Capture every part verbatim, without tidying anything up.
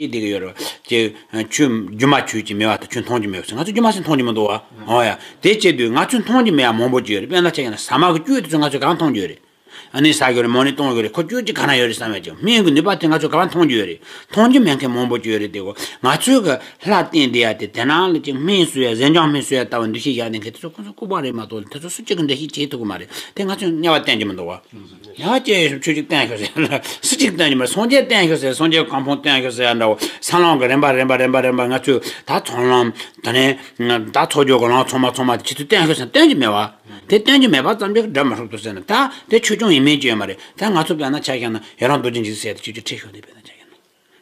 ཅིག་བསྡད་ཀྱི་ཡོད་རེད་བ། ཅིག་ཆུ་རྒྱུན་མ་ཆུ་ཅིག་མེད་བ་དང་ཆུ་མཐོང་རྒྱུ་མེད་བ་ཟེར། ང་ཚོ་རྒྱུན་མ་ཟེར་མཐོང་རྒྱུ་མི་འདུག་བ། ཨོ་ཡ། དེ་བྱེད་དུས་ང་ཚོས་མཐོང་རྒྱུ་མེད་ཡ་མང་པོ་ཅིག་ཡོད་རེད། དཔེར་ན་ཆ་བཞག་ན་ཟ་མ་གི་བཅུད་དེ་ཚོ་ང་ཚོས་གང་མཐོང་རྒྱུ་ཡོད་རེད། ཨ་ནི་ཟ་གི་ཡོད་རེད། མོ་ནི་གཏོང་གི་ཡོད་རེད། ཁོ་བཅུད་ཅིག་ག་ན་ཡོད་རེད་བསམ་ཡ་ཅིག་སྨན་གྱི་ནུས་པ་དེ་ང་ཚོས་ག་པར་མཐོང་རྒྱུ་ཡོད་རེད། མཐོང་རྒྱུ་མེད་མཁན་མང་པོ་ཅིག་ཡོད་རེད། དེ་གོ་ང་ཚོས་གི་ལྷ་བསྟེན་བསྡད་ཡ་དེ་དེ་ནང་ལ་ཅིག་སྨན་གསོ་ཡ་ཟས་སྦྱོང་སྨན་གསོ་ཡ་ལྟ་བུ་འདུ་ཤེས་བཞག་ནས་མཁན་དེ་ཚོ་ཁོ་ཚོ་ལྐུགས་པ་རེད་མ་གཏོགས་དེ་ཚོ་སུ་གཅིག་གིས་འགྲེལ་བཤད་བྱེད་ཐུབ་ཀྱི་མ་རེད། དེ་ང་ཚོས་དམྱལ་བ་བསྟེན་རྒྱུ་མི་འདུག་བ། ཡང་ཅེས་ཆོས་ཅིག་བསྟན་ཤོག་ཟེར་ན་སུ་ཅིག་བསྟན་གྱི་མ་རེད། སངས་རྒྱས་བསྟན་ཤོག་ཟེར། སངས་རྒྱས་གང་ཕོང་བསྟན་ཤོག་ཟེར་ཡ་འདྲ་བོ། ས་ལམ་གྱི་རིམ་པ་རིམ་པ་རིམ་པ་རིམ་པ་ང་ཚོས་ད་ཚོགས་ལམ་དེ་ནས་ད་ཚོགས་སྦྱོར་གྱི་ལམ་ཚང་མ་ཚང་མ་དེ་ཁྱེད་ཚོས་བསྟན་ཤོག་ཟེར་ན་བསྟན་གྱི་མེད་བ། དེ་བསྟན་གྱི་མེད་པ་ཙམ་གྱིས་སྒྲུབ་མ་ཧྲུག་ཏུ་ཟེར་ན་ད་དེ་ཆོས་སྐྱོང་ཡིན་མིན་གྱི་ཡོད་མ་རེད། ད་ང་ཚོ་དཔེར་ན་ཆ་བཞག་ན་ཡི་རང་རྡོ་རྗེ་འཇིགས་ཟེར་དེ་ཁྱེད་ཚོས་ཁྲིད་ཤོག་དེ་དཔེར་ན་ཆ་བཞག་ན།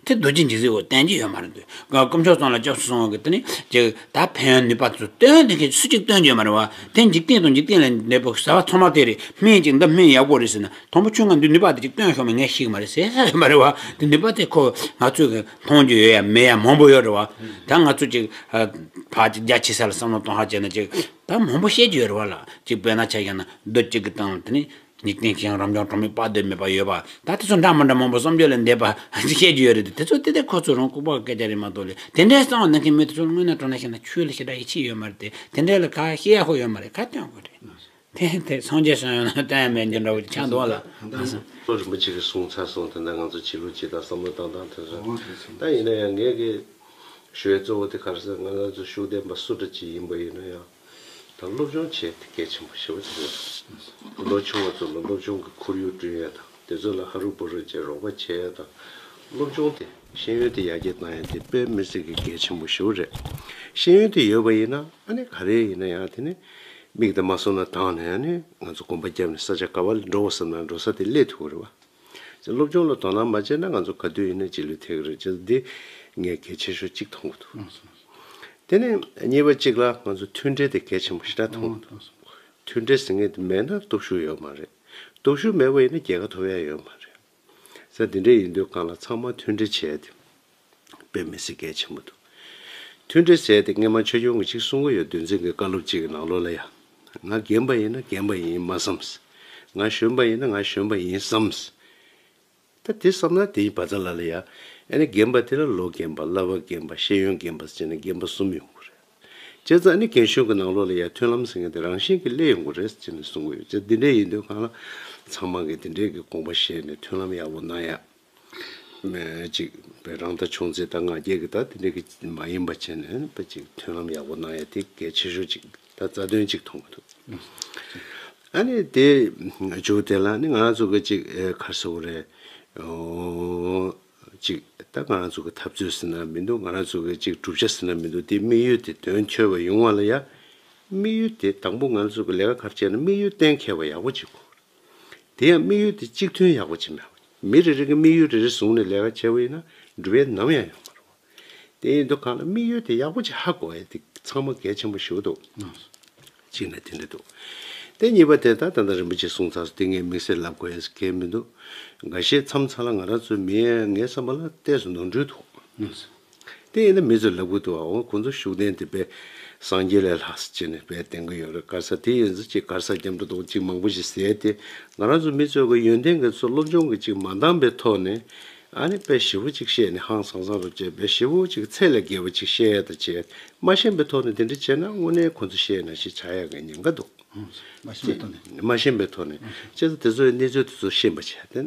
དེ་རྡོ་རྗེ་འཇིགས་བྱེད་འོ་བསྟན་གྱི་ཡོད་མ་རེད་འདུག་དཀོན་མཆོག་གསུམ་ལ་སྐྱབས་སུ་སོང་བ་གི་དེ་ནི་ཅིག་ད་ཕན་ཡོན་ནུས་པ་དེ་ཚོ་སྟོན་དེ་མཁན་སུ་གཅིག་སྟོན་གྱི་ཡོད་མ་རེད་བ། དེ་འཇིག་རྟེན་དང་འཇིག་རྟེན་ལས་འདས་པའི་ཟབ་པ་ཚང་མ་དེ་རེད། སྨན་གཅིག་འདི་སྨན་ཡག་པོ་རེད་ཟེར་ན་དང་པོ་ཁྱོད་ང་འདི་ནུས་པ་དེ་ཅིག་སྟོན་ཤོག་མིན་ངས་ཤེས་ཀྱི་མ་རེད་ཟེར་ས་ཡོད་མ་རེད་བ། དེ་ནུས་པ་དེ་ཁོ་ང་ཚོས་གི་མཐོང་རྒྱུ་ཡོད་ཡ་མེད་ཡ་མང་པོ་ཡོད་རེད་བ། ད་ང་ཚོ་ཅིག་ཕར་ཅིག་རྒྱ་ཆེ་ས་ལ་བསམ་བློ་གཏོང་ཧ་བྱས་ན་ཅིག་ད་མང་པོ་བཤད་རྒྱུ་ཡོད་རེད་བ་ལ། ཅིག་དཔེར་ན་ཆ་བཞག་ན་རྡོ་གཅིག་གི་སྟེང་ལ་དེ་ནི། འཇིག་རྟེན་གཞན་རབ་འབྱམས་གྲངས་མེད་དཔག་ཏུ་མེད་པ་ཡོད་པ། ད་དེ་ཚོ་འདྲ་མི་འདྲ་མང་པོ་བསམ་བརྗོད་ལས་འདས་པ་བཤད་རྒྱུ་ཡོད་རེད་དེ། དེ་ཚོ་དེ་དེ་ཁོ་ཚོ་རང་ལྐུགས་པ་སྐད་ཆ་རེད་མ་གཏོགས་ལས་དེ་འདྲའི་གསང་བ་གནང་མཁན་མི་དེ་ཚོ་དངོས་གནས་དྲང་གནས་བཤད་ན་ཆོས་ལ་ཞེ་དྲག་ཡིད་ཆེས་ཡོད་མ་རེད་དེ། དེ་འདྲའི་ལ་ག་བཤད་ཡ་ཧོ་ཡོད་མ་རེད། ག་སྟོན་དགོས་རེད། དེ་དེ་སངས་རྒྱས་བྱོན་ཡོང་ན་སྟོན་ཡ་མེད་འགྱུར་འདྲ་བོ་ཆགས་འདུག་ལ། ལྷོ་རིན་པོ་ཆེ་གིས་གསུངས་ཚར་སོང་། ད་ལྟ་ང་ཚོ་བྱེད་ལུགས་ཅིག་དང་བསམ་བློ་བཏང་སྟངས་དེ་ཚོ། ད་ཡིན་ན་ཡང་ངས་གི་ཞུ་ཡ་གཙོ་བོ་དེ་ག་རེ་ཟེར། ང་རང་ཚོ་ཤུགས་ལྡན་པ་སུ་འདྲ་ཅིག་ཡིན་པ་ཡིན་ན་ཡང་། ད་སློབ་སྦྱོང་བྱེད་དེ་གལ་ཆེན་པོ་ཞེ་པོ་ཅིག་ཡོད། ལོ་ཆུང་བ་ཚོ་ལ་སློབ་སྦྱོང་གི་ཁོར་ཡུག་བསྐྲུན་ཡ་དང་། དེ་ཚོ་ལ་ཧ་རུ་བུ་རུ་བྱས་རོགས་པ་བྱེད་ཡ་དང་། སློབ་སྦྱོང་དེ་ཤེས་ཡོན་དེ་ཡར་རྒྱས་གཏང་ཡ་དེ་དཔེ་མི་སྲིད་ཀྱི་གལ་ཆེན་པོ་ཞེ་པོ་རེད། ཤེས་ཡོན་དེ་ཡོད་པ་ཡིན་ན་ཨ་ནི་ག་རེ་ཡིན་ན་ཡང་དེ་ནི་མིག་དེ་མ་སོང་ན་དྭངས་ནས་ཨ་ནི་ང་ཚོ་གོམ་པ་བརྒྱབ་ནས་ས་ཆ་ག་པར་འགྲོ་དགོས་བསམ་ན་འགྲོ་ས་དེ་སླེབས་ཐུབ་ཀྱི་རེད་བ། སློབ་སྦྱོང་ལ་དོ་སྣང་མ་བྱས་ན་ང་ཚོ་ག་དུས་ཡིན་ན་རྗེས་ལུས་ཐེབས་ཀྱི་རེད། ཅེས་འདི་ངས་གལ་ཆེ་ཤོས་གཅིག་མཐོང་གི་འདུག་དེ་ནས་གཉིས་པ་གཅིག་ལ་ང་ཚོ་མཐུན་སྒྲིལ་དེ་གལ་ཆེན་པོ་ཞེ་དྲག་མཐོང་གི་འདུག་མཐུན་སྒྲིལ་ཟེར་མཁན་དེ་མེད་ན་སྟོབས་ཤུགས་ཡོད་མ་རེད། སྟོབས་ཤུགས་མེད་པ་ཡིན་ན་རྒྱལ་ཁ་ཐོབ་ཡ་ཡོད་མ་རེད། ས་འདི་འདྲ་ཡིན་དུས་གང་ལ་ཚང་མ་མཐུན་སྒྲིལ་བྱས་ཏེ། དཔེ་མི་སྲིད་གལ་ཆེན་པོ་འདུག་མཐུན་སྒྲིལ་ཟེར་དེ་སྔས་མ་ཆོས་སྐྱོང་གིས་ཅིག་གསུང་གི་ཡོད། འདུལ་འཛིན་གྱི་བཀའ་སློབ་ཅིག་གི་ནང་ལོགས་ལ་ཡ། ང་རྒན་པ་ཡིན་ན་རྒན་པ་ཡིན་མ་བསམས། ང་གཞོན་པ་ཡིན་ན་ང་གཞོན་པ་ཡིན་བསམས། ད་དེ་བསམ་ན་དེའི་བར་མཚམས་ལ་ལ་ཡ། ཨ་ནི་རྒན་པ་དེ་ལ་ལོ་རྒན་པ། བསླབ་པ་རྒན་པ། ཤེས་ཡོན་རྒན་པ་ཟེར་ནས་རྒན་པ་གསུམ་ཡོང་གི་རེད། བྱས་ཙང་ཨ་ནི་རྒན་གཞོན་གྱི་ནང་ལོགས་ལ་ཡ་མཐུན་ལམ་ཟེར་མཁན་དེ་རང་བཞིན་གྱིས་སླེབས་ཡོང་གི་རེད་ཟེར་ནས་གསུང་གི་ཡོད། བྱས་འདི་འདྲ་ཡིན་དུས་གང་ལ་ཚང་མ་གིས་འདི་འདྲའི་གི་དགོངས་པ་བཞེས་ནས་མཐུན་ལམ་ཡག་པོ་གནང་ཡ། ཅིག་དཔེ་རང་ལྟ་ཆུང་ཙེ་དང་ང་རྒྱལ་གྱི་ད་དེ་འདྲ་གི་མ་ཡིན་པ་བྱས་ནས་དཔེ་ཅིག་མཐུན་ལམ་ཡག་པོ་གནང་ཡ་དེ་གལ་ཆེ་ཤོས་ཅིག་ད་རྩ་དོན་ཅིག་མཐོང་གི་འདུག་ཨ་ནི་དེ་མཇུག་དེ་ལ་ནི་ང་རང་ཚོ་གི་ཅིག་ཨེ་ག་རེ་ཟེར་དགོས་རེད། ཨོ། ཅིག་ད་ང་རང་ཚོ་གི་འཐབ་རྩོད་ཟེར་ན་མི་འདུག་ང་རང་ཚོ་གི་ཅིག་གྲུབ་ཆ་ཟེར་ན་མི་འདུག་དེ་དམིགས་ཡུལ་དེ་དོན་འཁྱོལ་བ་ཡོང་བ་ལ་ཡ། དམིགས་ཡུལ་དེ་དང་པོ་ང་རང་ཚོ་གི་ལས་ཀ་ག་རེ་བྱས་ན་དམིགས་ཡུལ་གཏན་འཁེལ་བ་ཡག་པོ་ཅིག་དགོས། དེ་ཡང་དམིགས་ཡུལ་དེ་གཅིག་མཐུན་ཡག་པོ་ཅིག་མེད་པ། མི་རེ་རེ་གི་དམིགས་ཡུལ་རེ་རེ་བཟུང་ནས་ལས་ཀ་བྱས་པ་ཡིན་ན་འགྲུབ་ཡས་ནམ་ཡང་ཡོད་མ་རེད། དེ་ཡིན་དུས་གང་ལ་དམིགས་ཡུལ་དེ་ཡག་པོ་ཅིག་ཧ་གོ་ཡས་དེ་ཚང་མ་གལ་ཆེན་པོ་ཞིག་འདུག་གཅིག་ནས་དེ་འདྲ་འདུག་དེ་གཉིས་པ་དེ་ད་ད་ལྟ་རིན་པོ་ཆེས་གསུངས་ཚར་སོང་། དེ་ངས་དམིགས་བསལ་ལབ་དགོས་ཡས་གལ་མི་འདུག་འགའ་ཤས་མཚམས་མཚམས་ལ་ང་རང་ཚོའི་མི་ངའི་བསམ་པ་ལ་ཏོག་ཙམ་ནོར་འཁྲུལ་འདུག་དེ་ཡིན་ན་མི་ཚོས་ལབ་གི་འདུག་འོ་ཁོང་ཚོ་ཤུགས་ལྡན་དེ་དཔེ་སངས་རྒྱས་ལས་ལྷག་ཟེར་བྱས་ནས་དཔེ་བསྟན་གི་ཡོད་རེད། ག་རེ་ཟེར་དེ་ཡིན་ཙང་ཅིག་ག་རེ་ཟེར་རྒྱབ་འགྲོ་དང་ཅིག་མང་པོ་ཞིག་ཟེར་ཏེ་ང་རང་ཚོ་མི་ཚོས་གི་ཡོན་ཏན་གི་ཚོ་སློབ་སྦྱོང་གི་ཅིག་མ་འདང་པའི་ཐོག་ནས་ཨ་ནི་དཔེ་ཞེ་པོ་ཅིག་བཤད་ནས་ཧང་སང་སང་རུ་བྱས་དཔེ་ཞེ་པོ་ཅིག་ཚད་ལས་བརྒལ་བ་ཅིག་བཤད་ཡ་ད་བྱས་མ་ཤེས་པའི་ཐོག་ནས་དེ་འདྲ་བྱས་ན་དངོས་གནས་ཁོང་ཚོ་བཤད་ན་ཞིག་ཆགས་ཡ་གི་ཉེན་ཁ་འདུག་མ་ཤེས་པའི་ཐོག་ནས། མ་ཤེས་པའི་ཐོག་ནས་བྱས་ཙང་དེ་ཚོའི་གནས་ཚུལ་དེ་ཚོ་ཤེས་པ་བྱས་ཏེ།